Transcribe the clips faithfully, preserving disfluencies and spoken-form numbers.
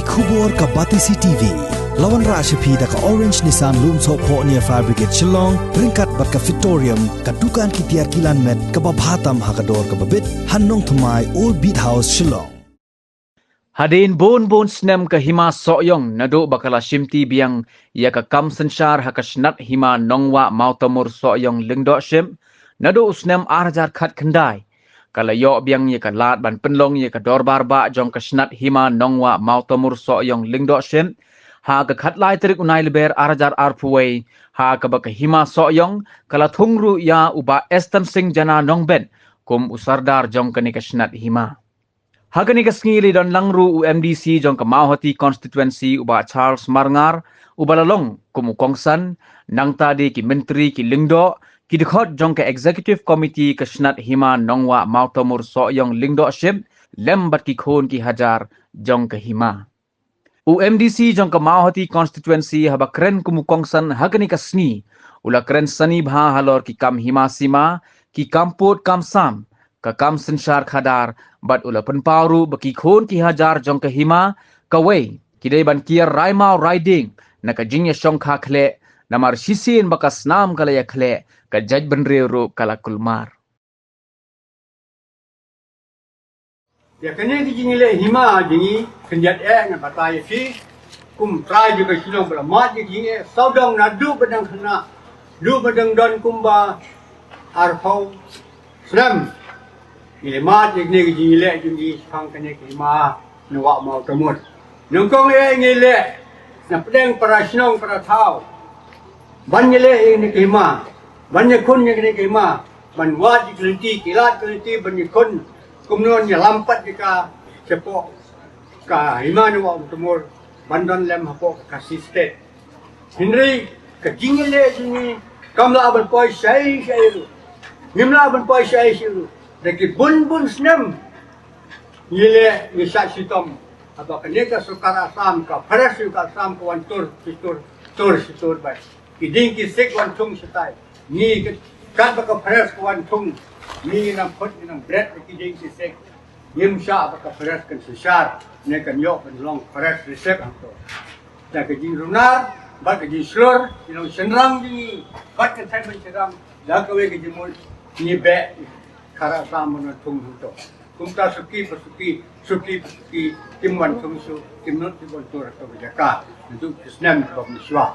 Khubor ka Batesi T V. La wanrah sha phi da ka Orange Nissan Lumsohphoh near Fire Brigade Shillong, ryngkat bad ka Fitorium, ka dukan ki tiar kilan met kaba bha tam ha ka dor kaba bit, ha Nongthymmai, Old Beat House, Shillong. Hadien bun bun snem ka Hima Sohiong naduh ba ka la shimti biang ïa ka kam synshar ha ka shnat Hima Nongwah Mawtamur Sohiong Lyngdoh Ship, naduh u snem ar hajar khatkhyndai, ka la ïoh biang ïa ka lad ban pynlong ïa ka dorbar bah jong ka shnat Hima Nongwah Mawtamur Sohiong Lyngdoh Ship ha ka khatlai tarik u Nailber ar hajar arphew wei, ha kaba ka Hima Sohiong ka la thung ruh ïa u Bah Estan Singh Jana Nongbet kum u sardar jong kane ka shnat hima. Ha kane ka sngi la don lang ruh u M D C jong ka Mawhati Constituency u Bah Charles Marngar, uba la long kum u kongsan, nangta de ki myntri, ki lyngdoh, ki dkhot jong ka Executive Committee ka shnat Hima Nongwah Mawtamur Sohiong Lyngdoh Ship, lem bad ki khun ki hajar jong ka hima. U M D C jong ka Mawhati Constituency haba kren kum u kongsan ha kane ka sngi, u la kren sani bha halor ki kam hima sima, ki kam pud kam sam, ka kam synshar khadar, bad u la pynpaw ruh ba ki khun ki hajar jong ka hima, kawei, ki dei ban kiar rai maw rai dieng na ka jingïashongkha khleh, namar shisien ba ka snam ka la ïakhleh, ka jaitbynriew ruh ka la kulmar. Ïa kane ka jingïaleh hima jong ngi, khyndiat eh ngan batai ïa phi, kum trai jong ka Shillong ba la mad ïa ka jingïaleh, sawdong naduh ba dang khynnah, naduh ba dang don kumba arphew snem. Ngi la mad ïa kane ka jingïaleh jong ngi shaphang kane ka hima Nongwah Mawtamur. Nyngkong eh ngi leh na pdeng para shnong para thaw ban ïaleh ïa kane ka hima, ban ïakhun ïa kane ka hima, ban wad ïa ki lynti, ki lad ki lynti ban ïakhun, kumno ngin ïalam pat ïa ka shapoh ka hima Nongwah Mawtamur ban don lem hapoh ka Khasi State. Hynrei ka jingïaleh jong ngi kam lah ban poi shaei shaei ruh. Ngim lah ban poi shaei shaei ruh. Da ki bun bun snem ngi leh, ngi shah shitom. Haba kane ka sorkar Assam, ka Forest ka Assam ka wan tur shi tur, tur shi tur bad ki dieng ki siej wan thung shatai. Ngi ka, katba ka Forest ka wan thung, ngi nang phut ngi nang bret da ki dieng ki siej. Ngim shah ba ka Forest kan synshar ne kan ïoh ban long Forest Reserve hangto. Da ka jingrunar bad ka jingshlur ki nongshynrang jong ngi bad ka thaiñ ban shynrang, da kawei ka jingmut, ngi beh khara sam ban wan thung hangto. Kumta suki pa suki, suki pa suki, kim wan thung shuh, kim nud kim wan tur ha kata ka jaka. Naduh ki snem kiba mynshuwa.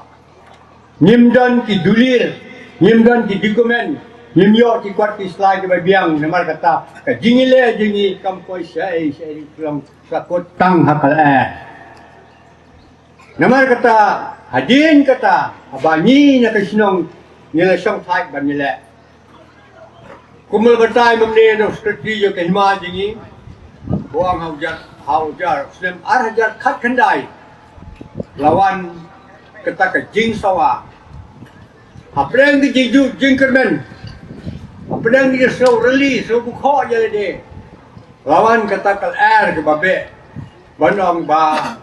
Ngim don ki dulir, ngim don ki document, ngim ïoh ki kot ki sla kiba biang, namar kata ka jingïaleh jong ngi kam poi shaei shaei, ka long sa kut tang ha ka lyer. Namar kata, hadien kata, haba ngi na ka shnong ngi la shong thait ban ïaleh. Kumba la batai mynne na u Secretary jong ka hima jong ngi, ba ong ha u jar, ha u jar snem ar hajar khatkhyndai la wan kata ka jingsawa. Hapdeng ka jingjuh jingkyrmen, hapdeng ka jingsngew rili sngew bukhoh ïa lade, la wan kata ka lyer kaba beh ban ong ba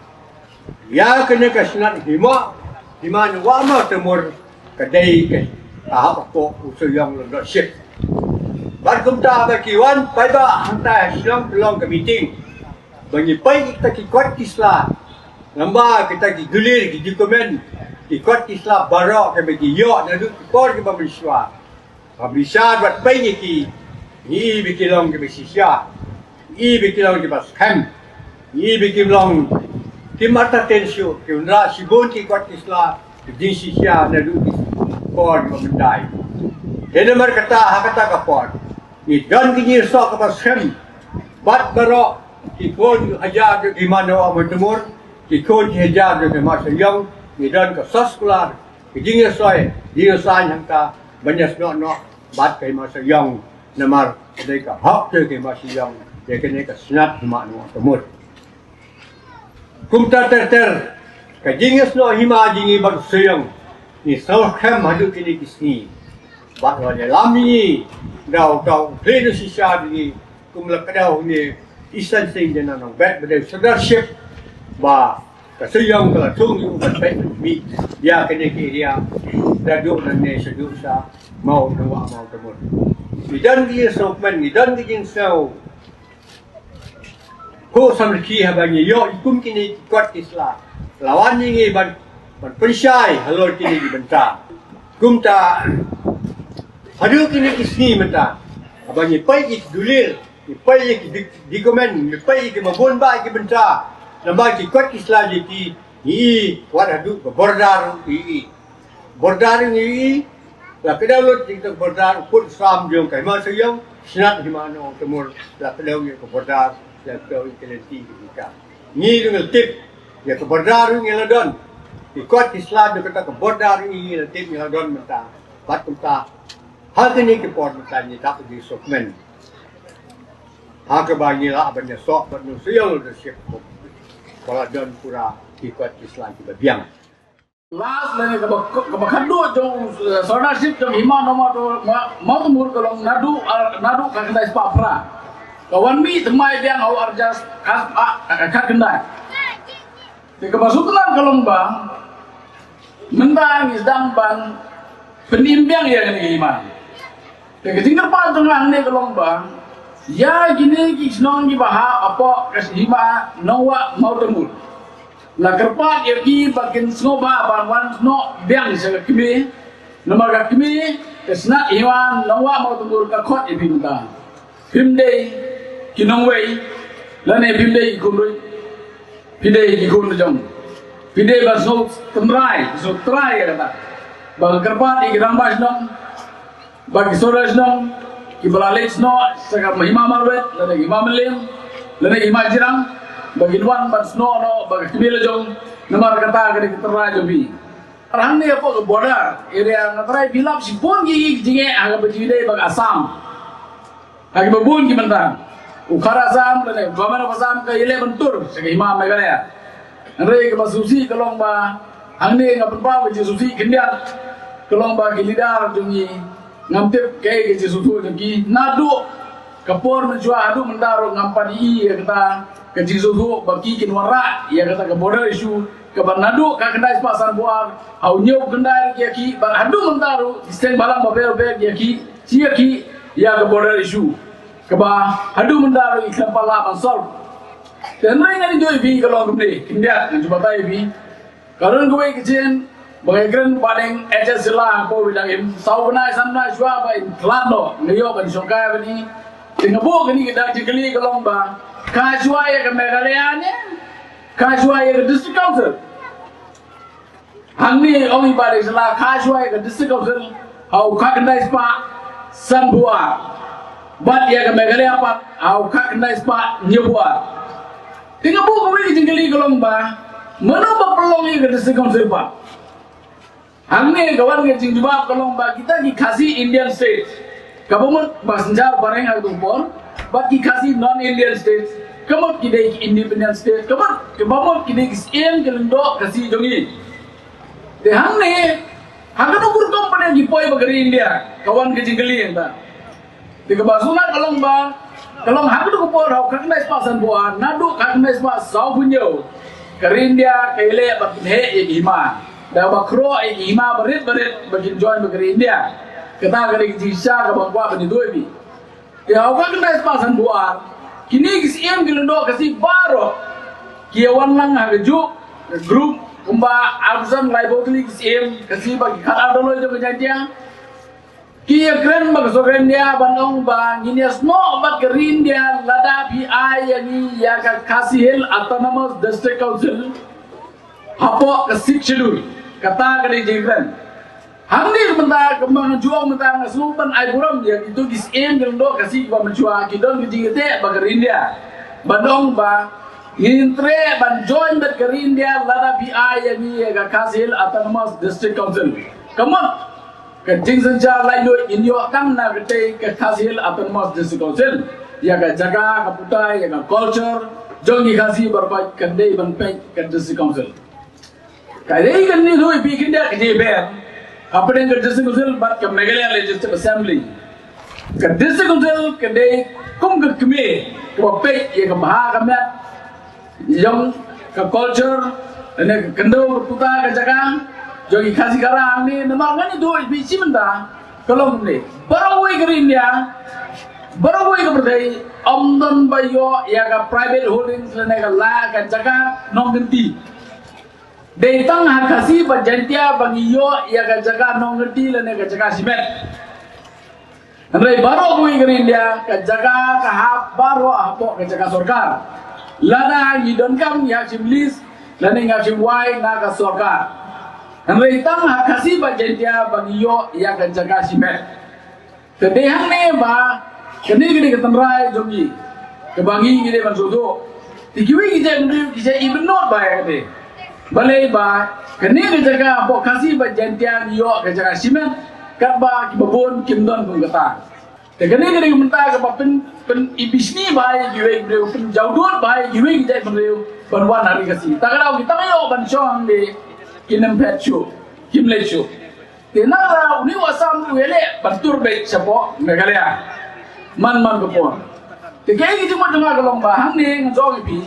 ïa kane ka shnat hima, hima Nongwah Mawtamur, ka dei ka, ka hap hapoh u Sohiong Lyngdoh Ship. Bad kumta ba ki wan paidbah hangta ha Shillong, ka long ka meeting ba ngi peit kita ki kot ki sla, lem bad kita ki dulir, ki document, ki kot ki sla baroh kiba ki ïoh naduh ki por kiba mynshuwa. Ba bishar bad peit ïa ki, ngi i ba ki long kiba shisha, ngi i ba ki long kiba skhem, ngi i ba ki long kim artatien shuh, ki wanrah shibun ki kot ki sla ki jingshisha naduh ki por kiba myndai. Te namar kata, ha kata ka por ngi don ka jingïasoh kaba skhem bad baroh ki khun ki hajar jong ka hima Nongwah Mawtamur, ki khun ki hajar jong ka hima Sohiong, ngi don ka soskular, ka jingïasoi, jingïasaiñ hangta ban ïasnoh noh bad ka hima Sohiong, namar ka dei ka hok jong ka hima Sohiong ïa kane ka shnat hima Nongwah Mawtamur. Kumta ter ter ka jingïasnoh hima jong ngi bad u Sohiong, ngi sngewskhem haduh kine ki sngi. Bad la ïalam ïa ngi da u, da u Khlien u Shisha jong ngi, kum la kdew ngi, Estan Singh Jana Nongbet, ba dei u Sardar Ship, ba ka Sohiong ka la thung ïa u ban peit ban mih ïa kane ka area, da duh nangne shaduh sha Maw Nongwah Mawtamur. Ngi don ka jingsngewkmen, ngi don ka jingsngew Ko samrkhie haba ngi ïoh ïa kum kine ki kot ki sla, la wan ïa ngi ban, ban pynshai halor kine ki bynta. Kumta haduh kine ki sngi mynta, haba ngi peit ïa ki dulir, ngi peit ïa ki dik-, dikumen, ngi peit ïa ki mabun ba ïa ki bynta, namar ki kot ki sla jong ki, ngi i wat haduh ka border ngi i. Border ngi i, la kdew lut ïa ka border, u pud sam jong ka hima Seiong, shnat hima Nongthymmur, la kdew ïa ka border, la kdew ïa ka lynti ka jong ka. Ngi ruh ngi la tip ïa ka border ruh ngi la don. Ki kot ki sla jong kata ka border ruh ngi la tip ngi la don mynta. Bad kumta ha kine ki por mynta ngi dap ïa ki sukmen. Ha kaba ngi lah ban ïasoh bad Nongthymmur da ship, ba la don pura ki kot ki sla kiba biang. Last lane kaba, kaba khadduh jong, eh, sirnaship jong hima Nongthymmur, ma-, Nongthymmur ka long naduh, ah, naduh ka khyndai spah phra. Ka wan mih thymmai biang ha u arjas, ah, ah, khatkhyndai. Te kaba sngewtynnat ka long ba mynta ngi sdang ban pynim biang ïa kane ka hima. Te ka jingkyrpad jong nga hangne ka long ba ïa kine ki shnong kiba hap hapoh ka hima Nongwah Mawtamur, la kyrpad ïa ki ba kin sngewbha ban wan snoh biang sha ka kmie. Namar ka kmie, ka shnat hima Nongwah Mawtamur ka khot ïa phi mynta. Phim dei ki nongwei lane phim dei ki khun ruh. Phi dei ki khun jong. Phi dei ban sngewtynrai, sngewtynrai ïa kata. Ba ka kyrpad ïa ki rangbah shnong, ba ki sordar shnong kiba la leit snoh sha ka hima Marwet lane hima Mylliem lane hima Jirang, ba kin wan ban snoh noh bad ka kmie la jong. Namar kata ka dei ka tynrai jong phi. Ar hangne hapoh ka border area nga tharai phi lap shibun ki jingeh ha kaba jingïadei bad ka Assam. Ha kiba bun ki mynta, u Khar Assam lane Government of Assam ka ïaleh ban tur sha ka hima Meghalaya. Hynrei kaba sngewsih ka long ba hangne nga pynpaw ka jingsngewsih khyndiat, ka long ba ki leader jong ngi ngam tip kaei ka jingsngewthuh jong ki. Naduh ka por mynshuwa haduh mynta ruh ngam pat i ïa kata ka jingsngewthuh ba ki kin wanrah ïa kata ka border issue, kaba naduh ka khyndai spah sanphew ar ha u hynñiew khyndai ruh ïa ki, ba haduh mynta ruh ki seng bhalang babe babe ïa ki, shi ïa ki ïa ka border issue, kaba haduh mynta ruh i khlem pat lah ban solve. Te hynrei ngan ïathuh ïa phi ka long kumne, khyndiat ngan shu batai ïa phi. Ka don kawei ka jingïakren ba dang H S Shylla ha kawei dang im, saw bnai san bnai shuwa ba in khlad noh, nga ïoh ban shongkai bad i. Te nga buh kane ka dak jingkylli ka long ba ka shuwa ïa ka Meghalaya ne ka shuwa ïa ka District Council? Hangne ong i Bah Deng Shylla ka shuwa ïa ka District Council ha u khatkhyndai spah sanphew ar, bad ïa ka Meghalaya pat ha u khatkhyndai spah hynñiewphew ar. Te nga buh kawei ka jingkylli ka long ba mano ba pynlong ïa ka District Council pat? Hangne ka wan ka jingjubab ka long ba kita ki Khasi Indian State, kaba mut ba synshar phareng ha ka por, bad ki Khasi non Indian States, ka mut ki dei ki Independent State, ka mut, kaba mut ki dei ki syiem ki lyngdoh Khasi jong ngi. Te hangne ha kano ka rukom pat ki poi bad ka ri India, ka wan ka jingkylli hangta. Te kaba sngewtynnat ka long ba ka long ha kano ka por ha u khatkhyndai spah sanphew ar naduh khatkhyndai spah sawphew hynñiew, ka ri India ka ïaleh ban pynheh ïa ki hima da ba khroh ïa ki hima barit barit ba kin join bad ka ri India. Kata ka dei ka jingshisha kaba nga kwah ban ïathuh ïa phi. Te ha u khatkhyndai spah sanphew ar kine ki syiem ki lyngdoh Khasi baroh ki ïa wan lang ha kajuh ka group, kumba arphew san, laiphew tylli ki syiem Khasi bad ki khatar doloi jong ka Jaintia. Ki ïakren bad ka sorkar India ban ong ba ngin ïa snoh bad ka ri India lada phi ai ïa ngi ïa ka Khasi Hills Autonomous District Council hapoh ka Sixth Schedule. Kata ka dei jingkren. Hangne mynta ka mang jong mynta nga sngewbha ban ai burom ïa kito ki syiem ki lyngdoh Khasi kiba mynshuwa ki don ka jingïateh bad ka ri India ban ong ba ngin treh ban join bad ka ri India lada phi ai ïa ngi ïa ka Khasi Hills Autonomous District Council. Ka mut ka jingsynshar laitluid ngin ïoh tang na katei ka Khasi Hills Autonomous District Council. Ïa ka jaka, ka putai, ïa ka culture jong ki Khasi baroh ka dei ban peit ka District Council. Ka dei kane ruh phi, kane ka dei ber hapdeng ka District Council bad ka Meghalaya Legislative Assembly. Ka District Council ka dei kum ka kmie kaba peit ïa ka bha ka miat jong ka culture, ne ka khyndew, ka puta, ka jaka jong ki Khasi Khara hangne. Namar ngan ïathuh ïa phi shi mynta ka long kumne, baroh kawei ka ri India, baroh kawei ka pyrthei, Ym don ba ïoh ïa ka private holdings lane ka la ka jaka nongkynti. Dei tang ha Khasi bad Jaintia ba ngi ïoh ïa ka jaka nongkynti lane ka jaka shimet. Hynrei baroh kawei ka ri India ka jaka ka hap baroh hapoh ka jaka sorkar. Lada ngi donkam ngi hap shim lease lane ngi hap shim wai na ka sorkar. Hynrei tang ha Khasi bad Jaintia ba ngi ïoh ïa ka jaka shimet. Te dei hangne ba kane ka dei ka tynrai jong ngi kaba ngi ngi dei ban sngewthuh. Te kiwei ki jait bynriew ki jait i bynnud ba ïa kane. Balei ba kane ka jaka hapoh Khasi bad Jaintia ngi ïoh ka jaka shimet katba kiba bun kim don kum kata. Te kane ka dei ka bynta kaba pyn pyn i bishni ba ïa kiwei ki briew, pynjawdud ba ïa kiwei ki jait bynriew ban wan ha ri Khasi. Ta ka daw ki tang ïoh ban shong hangne, kim phet shuh, kim leit shuh. Te nangta une u Assam u ïaleh ban tur beit shapoh Meghalaya man man ka por. Te kaei ka jingmut jong nga ka long ba hangne nga jong i phi,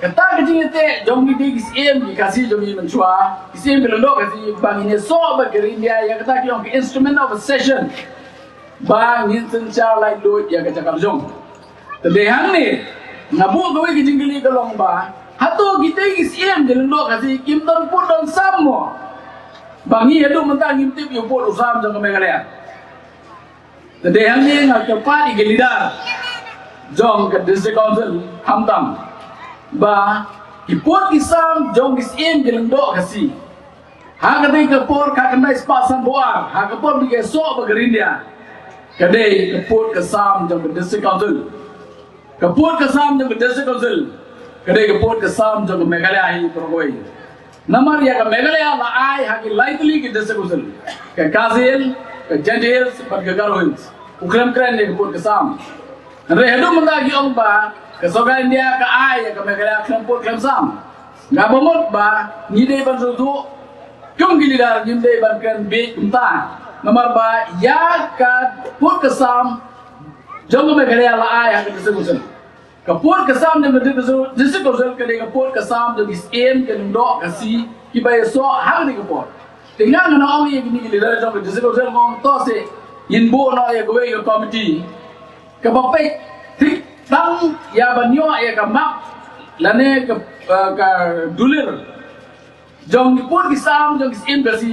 kata ka jingïateh jong ngi ki syiem ki Khasi jong ngi mynshuwa, ki syiem ki lyngdoh Khasi, ba ngin ïasoh bad ka ri India ïa kata ki ong ka Instrument of Accession, ba ngin synshar laitluid ïa ka jaka la jong. Te dei hangne nga buh kawei ka jingkylli ka long ba hato kitei ki syiem ki lyngdoh Khasi kim don pud don sam mo? Ba ngi haduh mynta ngim tip ïa u pud u sam jong ka Meghalaya. Te dei hangne nga kyrpad ïa ki leader jong ka District Council khamtam ba ki pud ki sam jong ki syiem ki lyngdoh Khasi ha katei ka por ka khyndai spah sanphew ar, ha ka por ba ki ïasoh bad ka ri India, ka dei ka pud ka sam jong ka District Council. Ka pud ka sam jong ka District Council ka dei ka pud ka sam jong ka Meghalaya hi baroh kawei. Namar ïa ka Meghalaya la ai ha ki lai tylli ki District Council, ka Khasi Hills, ka Jaintia Hills bad ka Garo Hills. U khlem kren ïa ka pud ka sam. Hynrei haduh mynta ki ong ba ka sorkar India ka ai ïa ka Meghalaya khlem pud khlem sam. Nga ba mut ba ngi dei ban sngewthuh, kum ki leader ngim dei ban kren bieit kumta. Namar ba ïa ka pud ka sam jong ka Meghalaya la ai ha ka District Council. Ka pud ka sam jong ka District Council ka dei ka pud ka sam jong ki syiem ki lyngdoh Khasi kiba ïasoh ha kane ka por. Te nga nga ong ïa kine ki leader jong ka District Council, nga ong to se ngin buh noh ïa kawei ka committee kaba peit thik tang ïa ban ïoh ïa ka map lane ka, eh, ka dulir jong ki pud ki sam jong ki syiem Khasi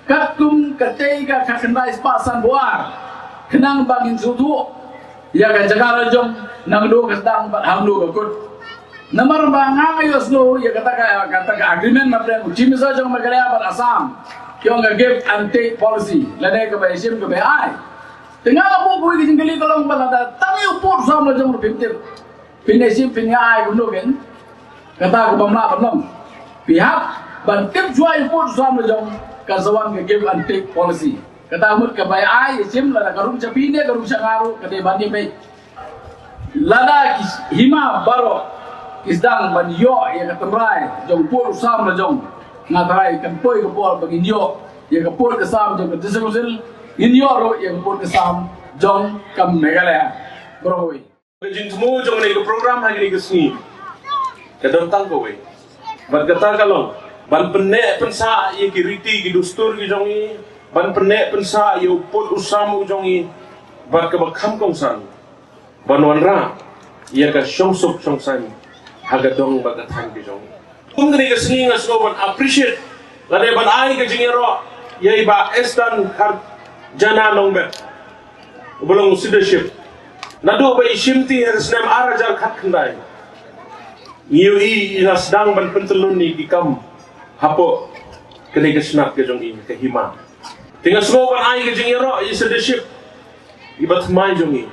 katkum katei ka khyndai spah sanphew ar, khnang ba ngin sngewthuh ïa ka jaka la jong, naduh ka sdang bad hangno ka kut. Namar ba nga nga ïohsngew ïa kata ka, kata ka agreement na pdeng u Chief Minister jong Meghalaya bad Assam, ki ong ka give and take policy, lane kaba ïashim kaba ïai. Te nga nga buh kawei ka jingkylli ka long ba lada tang ïa u pud u sam la jong ruh phim tip, phin ïashim phin ïai kumno kein? Kata kaba mlah ban long, phi hap ban tip shuwa ïa u pud u sam la jong, kan sa wan ka give and take policy. Kata mut kaba ïai ïashim, lada ka rung sha phi ne ka rung sha nga ruh, ka dei ban ïa peit. Lada ki hima baroh ki sdang ban ïoh ïa ka tynrai jong u pud u sam la jong, nga tharai kan poi ka por ba ngin ïoh ïa ka pud ka sam jong ka District Council, ngin ïoh ruh ïa ka pud ka sam jong ka Meghalaya baroh kawei. Ka jingthmu jong kane ka program ha kane ka sngi ka don tang kawei, bad kata ka long ban pynneh pynsah ïa ki riti ki dustur ki jong ngi, ban pynneh pynsah ïa u pud u sam u jong ngi, bad kaba kham kongsan ban wanrah ïa ka shongsuk shongsaiñ ha ka dong bad ka thaiñ ka jong ngi. Kum kane ka sngi nga sngew ban appreciate lane ban ai ka jingïaroh ïa i Bah Estan Kharjana Nongbet, uba long u Sudeship. Naduh ba i shimti ha ka snem ar hajar khatkhyndai, ngi ïohi i la sdang ban pyntyllun ïa ki kam hapoh kane ka shnat ka jong i, ka hima. Te nga sngew ban ai ka jingïaroh ïa i Sudeship, iba thymmai jong ngi,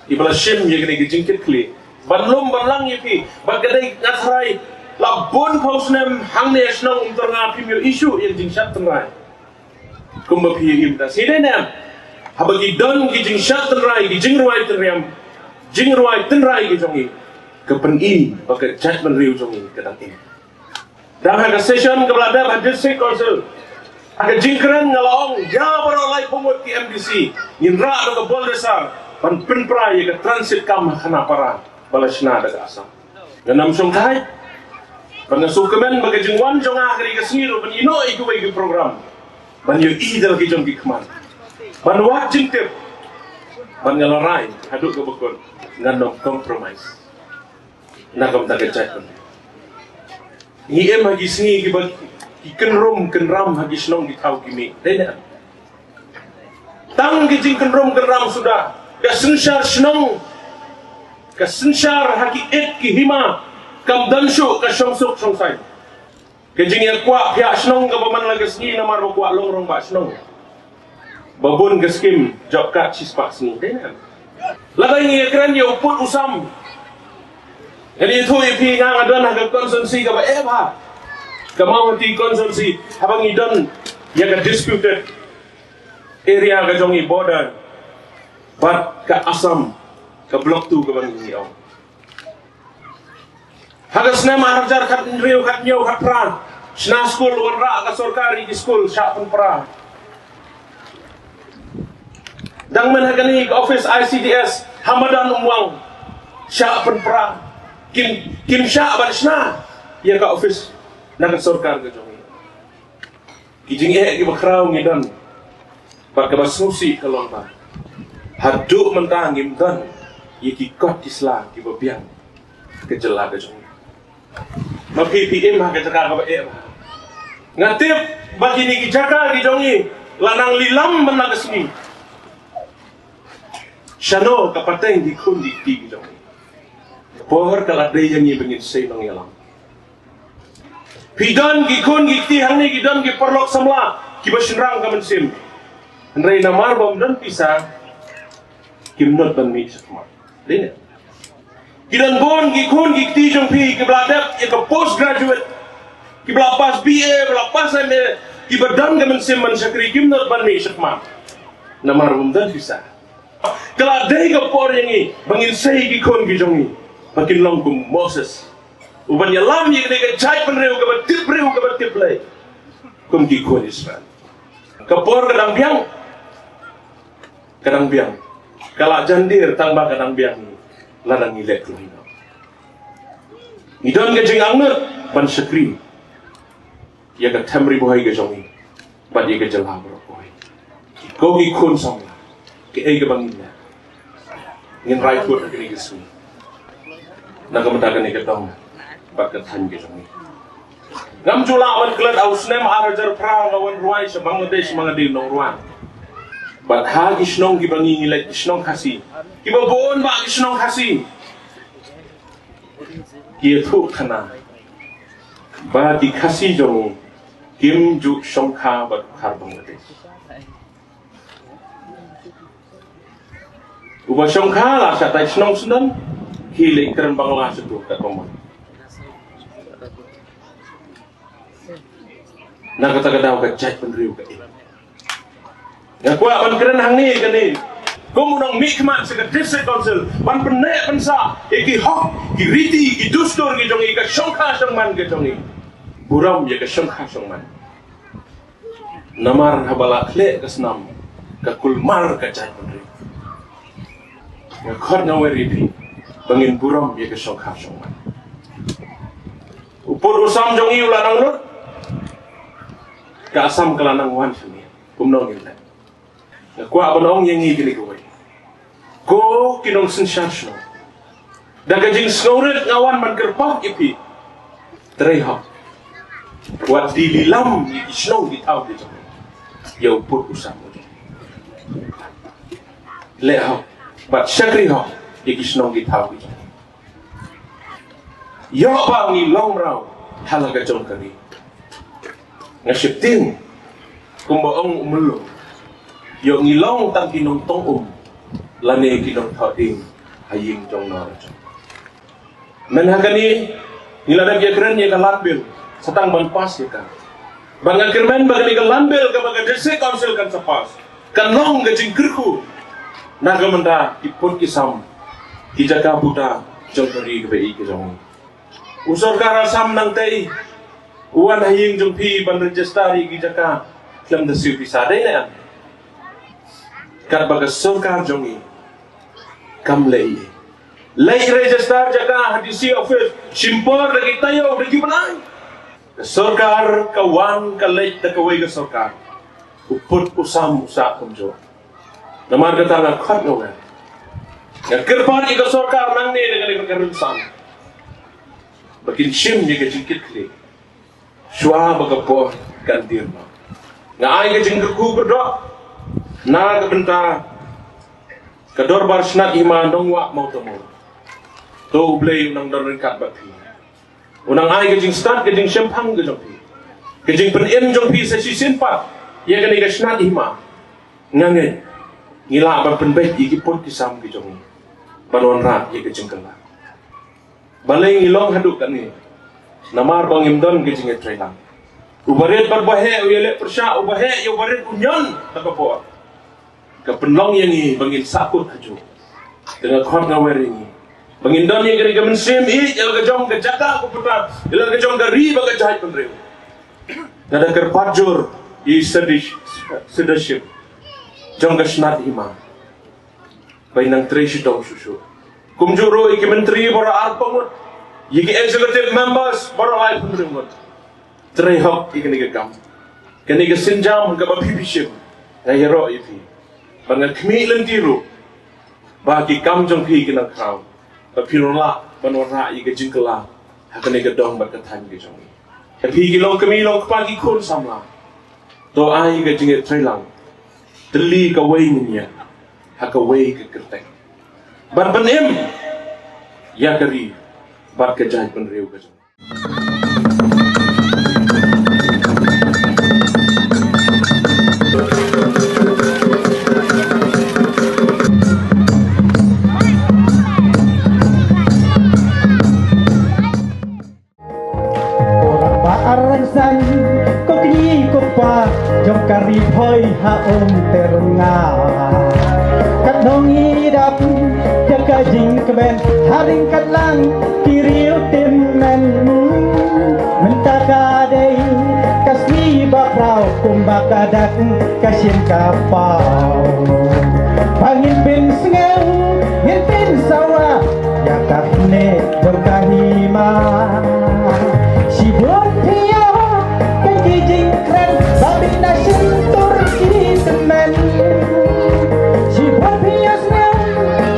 iba la shim ïa kane ka jingkitkhlieh ban lum ban lang ïa phi. Bad ka dei, nga tharai la bun phew snem hangne ha shnong Umtyrnga phim ïohi shuh ïa ka jingshad tynrai kumba phi ïohi mynta. Shi dei ne em? Haba ki don ki jingshad tynrai, ki jingrwai tynriam, jingrwai tynrai ki jong ngi, ka pyni ba ka jaitbynriew jong ngi ka dang im. Dang ha ka session kaba la dep ha District Council, ha ka jingkren nga la ong ïa baroh laiphew ngut ki M D C ngin rah da ka Boldesar ban pynpra ïa ka transit camp ha Khanapara ba la shna da ka Assam. Ngan ym shongthait, bad nga sngewkmen ba ka jingwan jong nga ha kane ka sngi ruh ban ïehnoh ïa kiwei ki program, ban ïohi da la ki jong ki khmat, ban wad jingtip, Ban nga la rai haduh ka bakut ngan ym compromise. Na kam ta ka jait. Ngi em ha ki sngi ki ba ki kynrum kynram ha ki shnong ki thaw ki mih. Dei ne? Tang ki jingkynrum kynram suda. Ka synshar shnong, ka synshar ha ki it ki hima, kam don shuh ka shongsuk shongsaiñ. Ka jingïakwah phiah shnong kaba man la ka sngi namar ba kwah long rangbah shnong. Ba bun ka skim job card shispah sngi. Dei ne? Lada ngi ïakren ïa u pud u sam. Ngan ïathuh ïa phi, nga nga don ha ka constituency kaba eh bha. Ka Mawhati constituency, haba ngi don ïa ka disputed area ka jong i border bad ka Assam, ka block two kaba ngi ong. Ha ka snem ar hajar khathynriew, khathynñiew, khatphra, shna skul, wanrah ka sorkar ïa ki skul, shah pynpra. Dang mynta ha kane ka office I C D S ha madan Umwang, shah pynpra. Kim, kim shah ban shna ïa ka office na ka sorkar ka jong i. Ki jingeh kiba khraw ngi don. Bad kaba sngewsih ka long ba haduh mynta ngim don ïa ki kot ki sla kiba biang ka jylla ka jong ngi. Ma phi phi im ha ka jaka kaba eh ba. Nga tip ba kine ki jaka ki jong ngi la nang lilam man la ka sngi. Shano ka pateng ki khun ki kti ki jong ngi. Por ka la dei ïa ngi ba ngin sei nongïalam. Phi don ki khun ki kti hangne, ki don ki paralok samla kiba shynrang ka mynsiem. Hynrei namar bym don pisa kim nud ban mih shakhmat. Dei ne? Ki don bun ki khun ki kti jong phi kiba la dep ïa ka post graduate, kiba la pass B A, ba la pass M A, kiba don ka mynsiem ban shakri, kim nud ban mih shakhmat. Namar bym don pisa. Ka la dei ka por ïa ngi ba ngin sei ki khun ki jong ngi ba kin long kum u Moses, uban ïalam ïa kane ka jaitbynriew kaba tip briew kaba tip Blei, kum ki khun Israel. Ka por ka dang biang. Ka dang biang. Ka la jan dier tang ba ka dang biang. La dang ngi leh kloi noh. Ngi don ka jingangnud ban shakri ïa ka them Ri Bhoi ka jong ngi bad ïa ka jylla baroh kawei. Ko ki khun samla, kaei kaba ngin leh? Ngin rai kut ha kane ka sngi na ka bynta kane ka dong bad ka thaiñ ka jong ngi. Ngam ju lah ban klet, ha u snem ar hajar phra nga wan rwai sha Bangladesh, ma nga dei nongrwai. Bad ha ki shnong kiba ngi ngi leit, ki shnong Khasi, kiba bun bah ki shnong Khasi, ki ïathuh khana ba ki Khasi jong ngi kim ju shongkha bad u khar Bangladesh. Uba shongkha la sha tai shnong shnong, ki leit kren Bangla sha tu ka koma. Na kata ka daw ka jaitbynriew ka im. Nga kwah ban kren hangne kane kum u nongmihkhmat sha ka District Council ban pynneh pynsah ïa ki hok, ki riti, ki dustur ki jong ngi, ka shongkha shongman ka jong ngi. Burom ïa ka shongkha shongman. Namar haba la khleh ka snam ka kulmar ka jaitbynriew. Nga khot nga wer ïa phi ba ngin burom ïa ka shongkha shongman. U pud u sam jong ngi u la nang lut. Ka Assam ka la nang wan sha ngi. Kumno ngin leh? Nga kwah ban ong ïa ngi kine kawei, ko ki nongsynshar shnong, da ka jingsngewrit nga wan ban kyrpad ïa phi. Trei hok. Wat dei lilam ïa ki shnong ki thaw ki jong ngi. Ïa u pud u sam u jong ngi. Leh hok bad shakri hok ïa ki shnong ki thaw ki jong ngi. Ïoh ba ngi long mraw ha la ka jong ka ri. Nga sheptieng kumba ong u Myllung, ïoh ngi long tang ki nongtong um lane ki nongthoh dieng ha ïing jong nor jong. Mynta ha kane ngi la dep ïakren ïa ka Land Bill, sa tang ban pass ïa ka. Ba nga kyrmen ba kane ka Land Bill kaba ka District Council kan sa pass, kan long ka jingkyrkhu na ka bynta ki pud ki sam, ki jaka puta jong ka ri kaba ïeit ka jong ngi. U sorkar Assam nangtei u wan ha ïing jong phi ban register ïa ki jaka khlem da siew pisa, dei ne em? Katba ka sorkar jong ngi kam leh ei. Leit register jaka ha D C office, shim por da ki taïew da ki bnai. Ka sorkar ka wan ka leit da kawei ka sorkar. U pud u sam u sah kumjuh. Namar kata nga khot nga wer, Nga kyrpad ïa ka sorkar nangne da ka dei ka rynsan ba kin shim ïa ka jingkitkhlieh shuwa ba ka por kan dier noh. Nga ai ka jingkyrkhu kyrdoh na ka bynta ka Dorbar Shnat Hima Nongwah Mawtamur. To U Blei u nang don ryngkat bad phi. U nang ai ka jingstad, ka jingshemphang ka jong phi, ka jingpynim jong phi sa shisien pat ïa kane ka shnat hima. Nga ngeit ngi lah ban pynbeit ïa ki pud ki sam ki jong ngi ban wanrah ïa ka jingkylla. Balei ngi long haduh katne? Namar ba ngim don ka jingïatreilang. U barit bad baheh u ïaleh pyrshah, u baheh ïa u barit u ñion ha ka por. Ka pynlong ïa ngi ba ngin sahkut hajuh. Te nga khot nga wer ïa ngi ba ngin don ïa kane ka mynsiem ïeit ïa la ka jong ka jaka ka puta, ïa la ka jong ka ri bad ka jaitbynriew. Nga da kyrpad jur ïa i sadish, sudaship jong ka shnat hima ba in nang trei shitom shuh shuh. Kumjuh ruh ïa ki myntri baroh arphew ngut, ïa ki executive members baroh laiphew ngut. Trei hok ïa kane ka kam, kane ka sienjam kaba phi phi shim. Nga ïaroh ïa phi bad nga khmih lynti ruh ba ki kam jong phi kin nang khraw, ba phin lah ban wanrah ïa ka jingkylla ha kane ka dong bad ka thaiñ ka jong ngi. Ïa phi ki long kmie long kpa ki khun samla, to ai ka jingïatreilang, tylli kawei ngin ïa ha kawei ka kyrteng ban pynim ïa ka ri bad ka jaitbynriew ka jong ngi. Ko rangbah ar rangsan, ko kñi ko kpa jong ka ri Bhoi ha Umtyrnga. Katno ngi dap da ka jingkmen ha ryngkat lang ki riew tymmen. Mynta ka dei ka sngi ba khraw kumba ka dak ka sien ka paw. Ba ngin pynsngew, ngin pynsawa ïa ka khlieh jong ka hima. Shibun phi ïoh ïa ki jingkren ba mih na shyntur ki tymmen. Shibun phi ïohsngew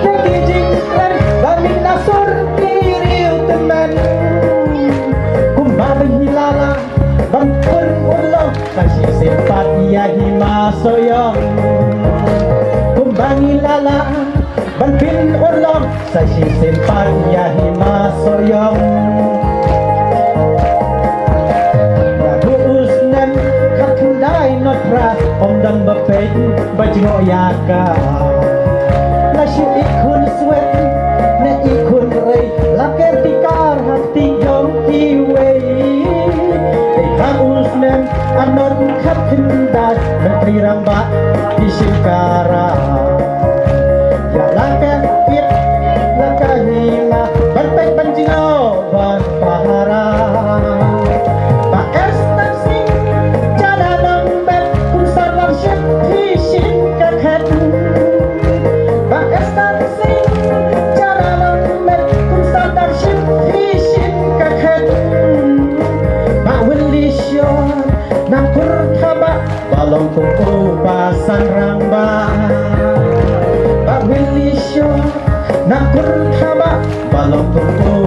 ïa ki jingkren ba mih na sur ki riew tymmen. Kumba ba ngi la lah ban pynurlong sa shisien pat ïa Hima Sohiong. Kumba ngi la lah ban pynurlong sa shisien pat ïa Hima Sohiong. Naduh u snem khatkhyndai nod phra ym don ba peit ba jngoh ïa ka. La shu ïa khun swet ne ïa khun rei, la ker tikar ha kti jong kiwei. Te ha u snem arnod khatkhyndai, Myntri Rangbah ki shim ka rai. Ïa la ka ïit la ka hima ban peit ban jngoh ban pahara. Bah Esther Sing Jadonongmet, kum Sordar Ship phi shim ka khet. Bah Esther Sing Jadonongmet, kum Sordar Ship phi shim ka khet. Bah Willy Shor Nangkur Thabah, ba long kum u Bah San Rangbah. Bah Willy Shor Nangkur Thabah, ba long kum u